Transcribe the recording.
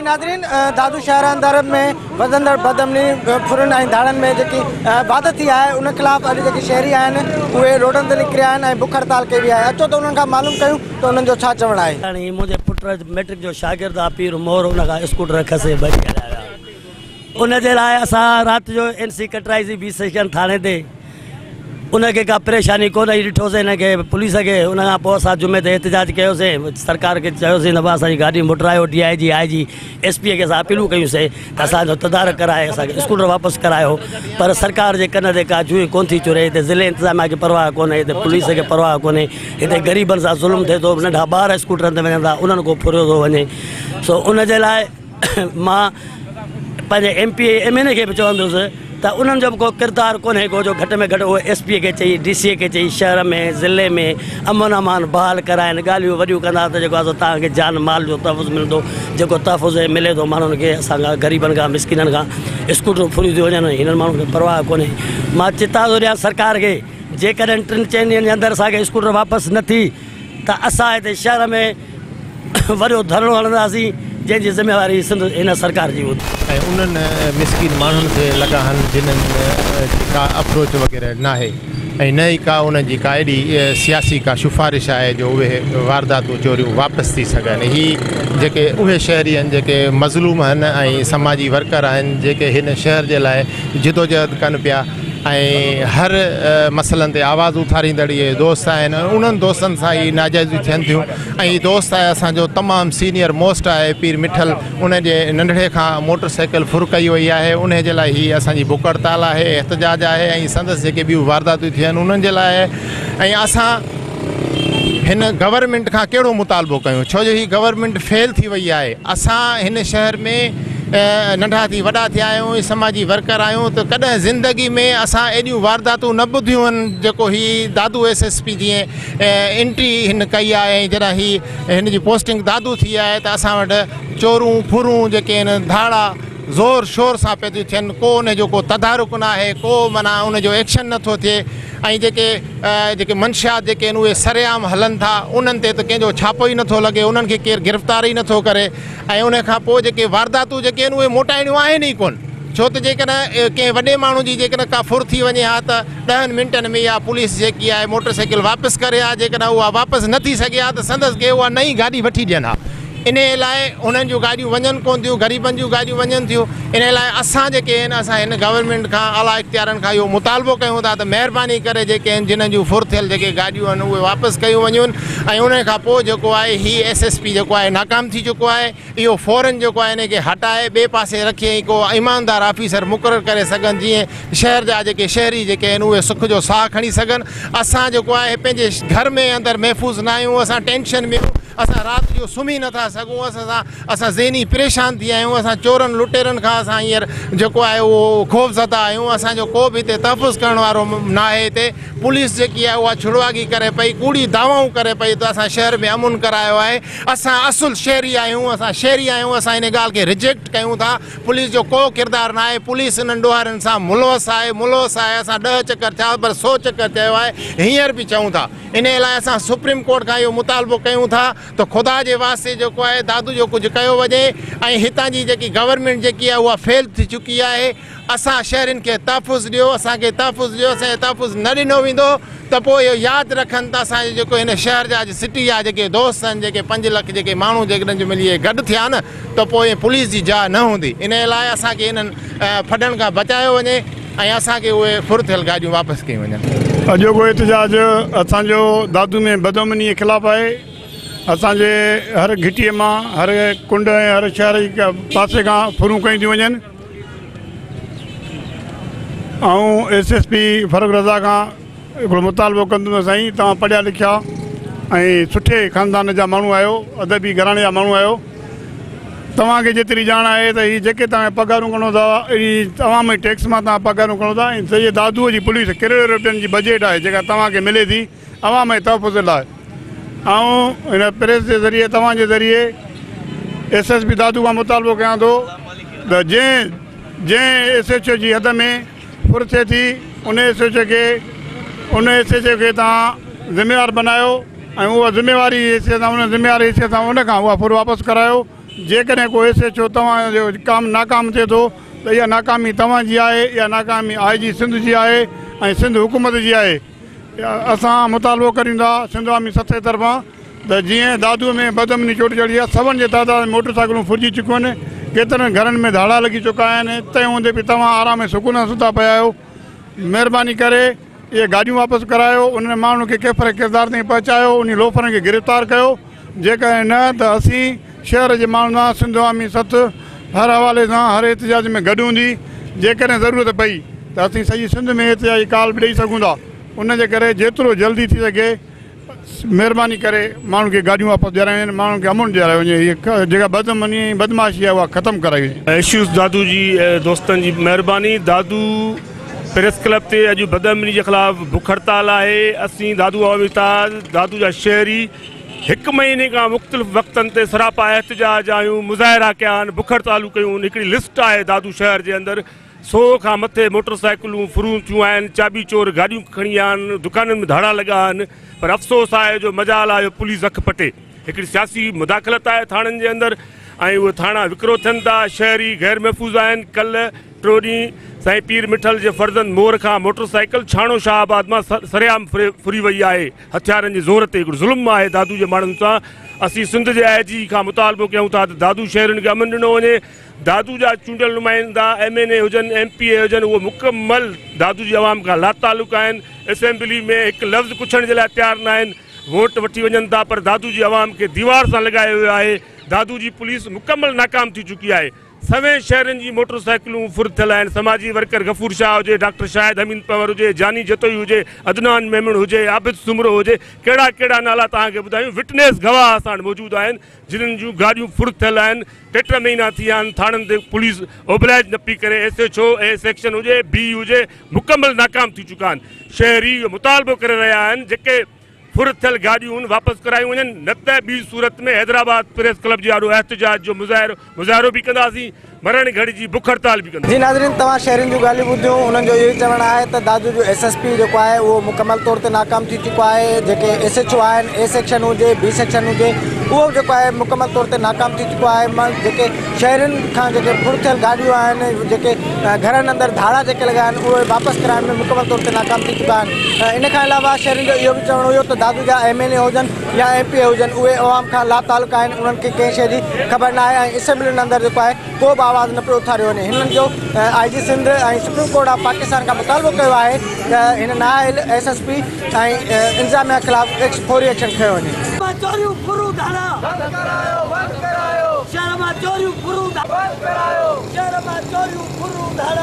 ناظرين دادو شهر اندر ۾ وڌندڙ بدامني ڦرن ۽ ڌاڙن ۾ جيڪي واڌ ٿي آهي ان خلاف اڄ جيڪي شهري آهن اهي روڊن تي نڪريا آهن ۽ بک هڙتال ڪئي وئي آهي اچو ته انهن کان معلوم ڪيون ته انهن جو ڇا چوڻ آهي. هاڻي منهنجي پٽ ميٽرڪ جو شاگرد آ پير مور ان کان اسڪوٽر کسي ڀڄي هليا ويا ان جي لاء اسان رات جو اين سي ڪٽرائي سي بي سيڪشن ٿاڻي تي ان کي ڪا پريشاني ڪونه آئي ڏٺوسين هن کي پوليس کي ان کان پوء اسان جمعي تي احتجاج ڪيوسين سرڪار کي چيوسين ته اسان جي گاڏي موٽرايو D I G I G S P کي اسان اپيلون ڪيون سين ته اسان جو تدارڪ ڪرائي اسان کي اسڪوٽر واپس ڪرايو پر سرڪار جي ڪن تي ڪا جونء ڪونه ٿي چري هتي ضلعي انتظاميا کي پرواهه ڪونهي هتي پوليس کي پرواهه ڪونهي هتي غريبن سان ظلم ٿئي ٿو ننڍا ٻار اسڪوٽرن تي وڃن ٿا انهن کان ڦريو ٿو وڃي سو ان جي لاء مان پنهنجي M P A M N A کي به چوندس ته انهن جو به ڪو ڪردار ڪونهي ڪو جو گهٽ ۾ گهٽ اهي ايس پي کي چئي ڊي سي کي چئي شهر ۾ ضلعي ۾ امن امان بحال ڪرائن ڳالهيون وڏيون ڪندا ته جيڪو آهي سو توهان کي جان مال جو تحفظ ملندو جيڪو تحفظ ملي ٿو ماڻهن کي اسان کان غريبن کان مسڪينن کان اسڪوٽرون ڦريون ٿيون وڃن هنن ماڻهن کي پرواهه ڪونهي مان چتاء ٿو ڏيان سرڪار کي جيڪڏهن ٽن چئن ڏينهن جي اندر اسان کي اسڪوٽر واپس نه ٿي ته اسان هتي شهر ۾ وڏو ڌرڻو هڻنداسين جنهن جي ذميواري سنڌ هن سرڪار جي هوندي. ۽ انهن مسڪين ماڻهن کي لڳا هن جنھن جي ڪا اپروچ وغيره ناهي ۽ نه ئي ڪا انهن جي ڪا ايڏي سياسي ڪا سفارش آهي جو اهي وارداتون چوريون واپس ٿي سگهن هي جيڪي اهي شهري آهن جيڪي مظلوم آهن ۽ سماجي ورڪر آهن جيڪي هن شهر جي لاء جدوجهد ڪن پيا ۽ هر مسئلن تي آواز اٿاريندڙ اهي دوست آهن انهن دوستن سان هي ناجائزيون ٿين ٿيون ۽ هي دوست آهي اسان جو تمام سينيئر موسٽ آهي پير مٺل ان جي ننڍڙي کان موٽر سائيڪل ڦر ڪئي وئي آهي انهي جي لاء هي اسان جي بک هڙتال آهي احتجاج آهي ۽ سندس جيڪي ٻيون وارداتون ٿيون آهن انهن جي لاء آهي ۽ اسان هن گورنمينٽ کان ڪهڙو مطالبو ڪيون ڇو جو هي گورنمينٽ فيل ٿي وئي آهي اسان هن شهر ۾ ننڍا ٿي وڏا ٿيا آهيون سماجي ورڪر آهيون ته ڪڏهن زندگي ۾ اسان ايڏيون وارداتون نه ٻڌيون آهن جيڪو هي دادو ايس ايس پي جيئن انٽري هن ڪئي آهي ۽ جڏهن هي هن جي پوسٽنگ دادو ٿي آهي ته اسان وٽ چورون ڦرون جيڪي آهن ڌاڙا زور شور سان پيا ٿيون ٿين ڪو ان جو ڪو تدارڪ نه آهي ڪو معنيٰ ان جو ايڪشن نه ٿو ٿئي ۽ جيڪي جيڪي منشيات جيڪي آهن اهي سرعام هلن ٿا انهن تي ته ڪنهن جو ڇاپو ئي نٿو لڳي انهن کي ڪير گرفتار ئي نٿو ڪري ۽ ان کان پوء جيڪي وارداتون جيڪي آهن اهي موٽائڻيون آهن ئي ڪونه ڇو ته جيڪڏهن ڪنهن وڏي ماڻهو جي جيڪڏهن ڪا ڦر ٿي وڃي ها ته ڏهن منٽن ۾ اها پوليس جيڪي آهي موٽر سائيڪل واپس ڪري ها جيڪڏهن اها واپس نه ٿي سگهي ها ته سندس کي اها نئين گاڏي وٺي ڏين ها انهيء لاء انهن جون گاڏيون وڃن ڪونه ٿيون، غريبن جون گاڏيون وڃن ٿيون، انهيء لاء اسان جيڪي آهن اسان هن گورنمينٽ کان اعليٰ اختيارن کان اهو مطالبو ڪيون ٿا ته مهرباني ڪري جيڪي آهن جنهن جون ڦر ٿيل جيڪي گاڏيون آهن اهي واپس ڪيون وڃن ۽ انهيء کان پوء جيڪو آهي هي ايس ايس پي جيڪو آهي ناڪام ٿي چڪو آهي اهو فورن جيڪو آهي انهيء کي هٽائي ٻئي پاسي رکي ۽ ڪو ايماندار آفيسر مقرر ڪري سگهن جيئن شهر جا جيڪي شهري جيڪي آهن اهي سک جو ساهه کڻي سگهن اسان جيڪو آهي پنهنجي گهر ۾ اندر محفوظ نه آهيون اسان ٽينشن ۾ آهيون اسان رات جو سمهي نه ٿا سگهون اسان سان اسان ذهني پريشان ٿي ويا آهيون اسان چورن لٽيرن کان اسان هينئر جيڪو آهي اهو خوفزده آهيون اسان جو ڪو به هتي تحفظ ڪرڻ وارو نه آهي هتي پوليس جيڪي آهي اها ڇڙواڳي ڪري پئي ڪوڙي دعوائون ڪري پئي ته اسان شهر ۾ امن ڪرايو آهي اسان اصل شهري آهيون اسان شهري آهيون اسان ان ڳالهه کي رجيڪٽ ڪيون ٿا پوليس جو ڪو ڪردار نه آهي پوليس انهن ڏوهارين سان ملوث آهي ملوث آهي اسان ڏهه چڪر ڇا پر سو چڪر چيو آهي هينئر به چئون ٿا انهيء لاء اسان سپريم ڪورٽ کان اهو مطالبو ڪيون ٿا ته خدا جي واسطي جيڪو آهي دادو جو ڪجهه ڪيو وڃي ۽ هتان جي جيڪي گورنمينٽ جيڪي آهي اها فيل ٿي چڪي آهي اسان شهرين کي تحفظ ڏيو اسان کي تحفظ ڏيو اسان کي تحفظ نه ڏنو ويندو ته پوء اهو ياد رکن ته اسان جي جيڪو هن شهر جا سٽي جا جيڪي دوست آهن جيڪي پنج لک جيڪي ماڻهو جيڪڏهن جو ملي گڏ ٿيا نه ته پوء پوليس جي جاء نه هوندي انهيء لاء اسان کي انهن ڦڏن کان بچايو وڃي. ۽ اسان کي اهي ڦر ٿيل گاڏيون واپس ڪيون وڃن. اڄوڪو احتجاج اسان جو دادو ۾ بدامني جي خلاف آهي. اسان جي هر گهٽي مان هر ڪنڊ ۽ هر شهر جي پاسي کان ڦرون ڪيون ٿيون وڃن. آئون S S P Farrukh Raza کان هڪڙو مطالبو ڪندس ته سائين توهان پڙهيا لکيا ۽ سٺي خاندان جا ماڻهو آهيو، ادبي گهراڻي جا ماڻهو آهيو. توهان کي جيتري ڄاڻ آهي ته هي جيڪي توهان پگهارون کڻو ٿا اهڙي عوام جي ٽيڪس مان توهان پگهارون کڻو ٿا ۽ سڄي دادوء جي پوليس ڪروڙين روپين جي بجيٽ آهي جيڪا توهان کي ملي ٿي عوام جي تحفظ لاء آئون هن پريس جي ذريعي توهان جي ذريعي ايس ايس پي دادو کان مطالبو ڪيان ٿو ته جنهن جنهن ايس ايڇ او جي حد ۾ ڦر ٿئي ٿي ان ايس ايڇ او کي ان ايس ايڇ او کي توهان ذميوار بنايو ۽ اها ذميواري حيثيت سان ان ذميوار حيثيت سان ان کان اها ڦر واپس ڪرايو. جيڪڏهن ڪو ايس ايڇ او توهان جو ڪام ناڪام ٿئي ٿو ته اها ناڪامي توهان جي آهي، اها ناڪامي آء جي سنڌ جي آهي ۽ سنڌ حڪومت جي آهي. اسان مطالبو ڪريون ٿا سنڌ عوامي سٿ جي طرفان ته جيئن دادوء ۾ بدامني چوٽ چڙهي آهي، سون جي تعداد ۾ موٽر سائيڪلون ڦرجي چڪيون آهن، ڪيترن گهرن ۾ ڌاڙا لڳي چڪا آهن، تنهن هوندي به توهان آرام ۽ سڪون سان ستا پيا آهيو. مهرباني ڪري اهي گاڏيون واپس ڪرايو، انهن ماڻهن کي ڪيفر ڪردار تائين پهچايو، انهي لوفرن کي گرفتار ڪيو، جيڪڏهن نه ته اسين شهر جي ماڻهن سان سنڌ عوامي سٿ هر حوالي سان هر احتجاج ۾ گڏ هوندي، جيڪڏهن ضرورت پئي ته اسين سڄي سنڌ ۾ احتجاجي ڪال به ڏئي سگهون ٿا، ان جي ڪري جيترو جلدي ٿي سگهي مهرباني ڪري ماڻهن کي گاڏيون واپس ڏياريون وڃن، ماڻهن کي امن ڏياريو وڃي، هيء جيڪا بدامني ۽ بدمعاشي آهي اها ختم ڪرائي وڃي. اشوز دادو جي دوستن جي مهرباني دادو پريس ڪلب تي اڄ بدامني جي خلاف بک هڙتال آهي اسين دادو عوامي اتحاد دادو جا شهري هڪ مهيني کان مختلف وقتن تي سراپا احتجاج آهيون مظاهرا ڪيا آهن بک هڙتالون ڪيون آهن هڪڙي لسٽ آهي دادو شهر جي اندر 100 کان مٿي موٽر سائيڪلون ڦرون ٿيون آهن، چاٻي چور گاڏيون کڻي ويا آهن، دڪانن ۾ ڌاڙا لڳا آهن پر افسوس آهي جو مجال آهي جو پوليس اک پٽي. هڪڙي سياسي مداخلت آهي ٿاڻن جي اندر ۽ اهي ٿاڻا وڪرو ٿين ٿا، شهري غير محفوظ آهن، ڪلهه ٽيون ڏينهن سائين پير مٺل جي فرزند مور کان موٽر سائيڪل ڇاڻو شاهه آباد مان سرعام ڦري وئي آهي، هٿيارن جي زور تي هڪڙو ظلم آهي دادو جي ماڻهن سان، اسين سنڌ جي آء جي کان مطالبو ڪيون ٿا ته دادو شهرين کي امن ڏنو وڃي. دادو جا چونڊيل نمائندا ايم اين اي هجن ايم پي اي هجن اهي مڪمل دادو جي عوام کان لاتعلق آهن اسيمبلي ۾ هڪ لفظ ڪڇڻ جي لاء تيار نه آهن ووٽ وٺي وڃن ٿا پر دادو جي عوام کي ديوار سان لڳايو ويو آهي دادو جي پوليس مڪمل ناڪام ٿي چڪي آهي سوين شهرين جي موٽر سائيڪلون ڦر ٿيل آهن سماجي ورڪر غفور شاهه هجي ڊاڪٽر شاهد حميد پنهور هجي جاني جتوئي هجي عدنان ميمڻ هجي عابد سومرو هجي ڪهڙا ڪهڙا نالا توهان کي ٻڌايون وٽنيس گواهه اسان وٽ موجود آهن جنھن جون گاڏيون ڦر ٿيل آھن، ٽي ٽي مھينا ٿي ويا آھن ٿاڻن تي پوليس اوبلائيج نه پئي ڪري، S H O, A section ھجي بي ھجي مڪمل ناڪام ٿي چڪا آھن، شھري اھو مطالبو ڪري رھيا آھن جيڪي ڦر ٿيل گاڏيون واپس ڪرايون وڃن نه ته ٻي صورت ۾ حيدرآباد پريس ڪلب جي آڏو احتجاج جو مظاھرو به ڪنداسين، مرڻ گهڙي جي بک هڙتال به ڪنداسين. جي ناظرين توهان شهرين جون ڳالهيون ٻڌيون انهن جو اهو ئي چوڻ آهي ته دادو جو ايس ايس پي جيڪو آهي اهو مڪمل طور تي ناڪام ٿي چڪو آهي جيڪي ايس ايڇ او آهن اي سيڪشن هجي بي سيڪشن هجي اهو به جيڪو آهي مڪمل طور تي ناڪام ٿي چڪو آهي جيڪي شهرين کان جيڪي ڦر ٿيل گاڏيون آهن جيڪي گهرن اندر ڌاڙا جيڪي لڳا آهن اهي واپس ڪرائڻ ۾ مڪمل طور تي ناڪام ٿي چڪا آهن ان کان علاوه شهرين جو اهو به چوڻ هيو ته دادو جا ايم اين اي هجن يا ايم پي اي هجن اهي عوام کان لاتعلق آهن انهن کي ڪنهن شيء جي خبر ناهي ۽ اسيمبلين اندر جيڪو آهي ڪو به آواز نه پيو اٿاريو وڃي هنن جو I G Sindh ۽ supreme court of Pakistan کان مطالبو ڪيو آهي ته هن نااهل ايس ايس پي ۽ انتظاميا خلاف فوري ايڪشن کنيو وڃي. مان چوريون ڦرون ڌاڙا بند ڪرايو بند ڪرايو شهر مان چوريون ڦرون بند ڪرايو شهر مان چوريون ڦرون ڌاڙا.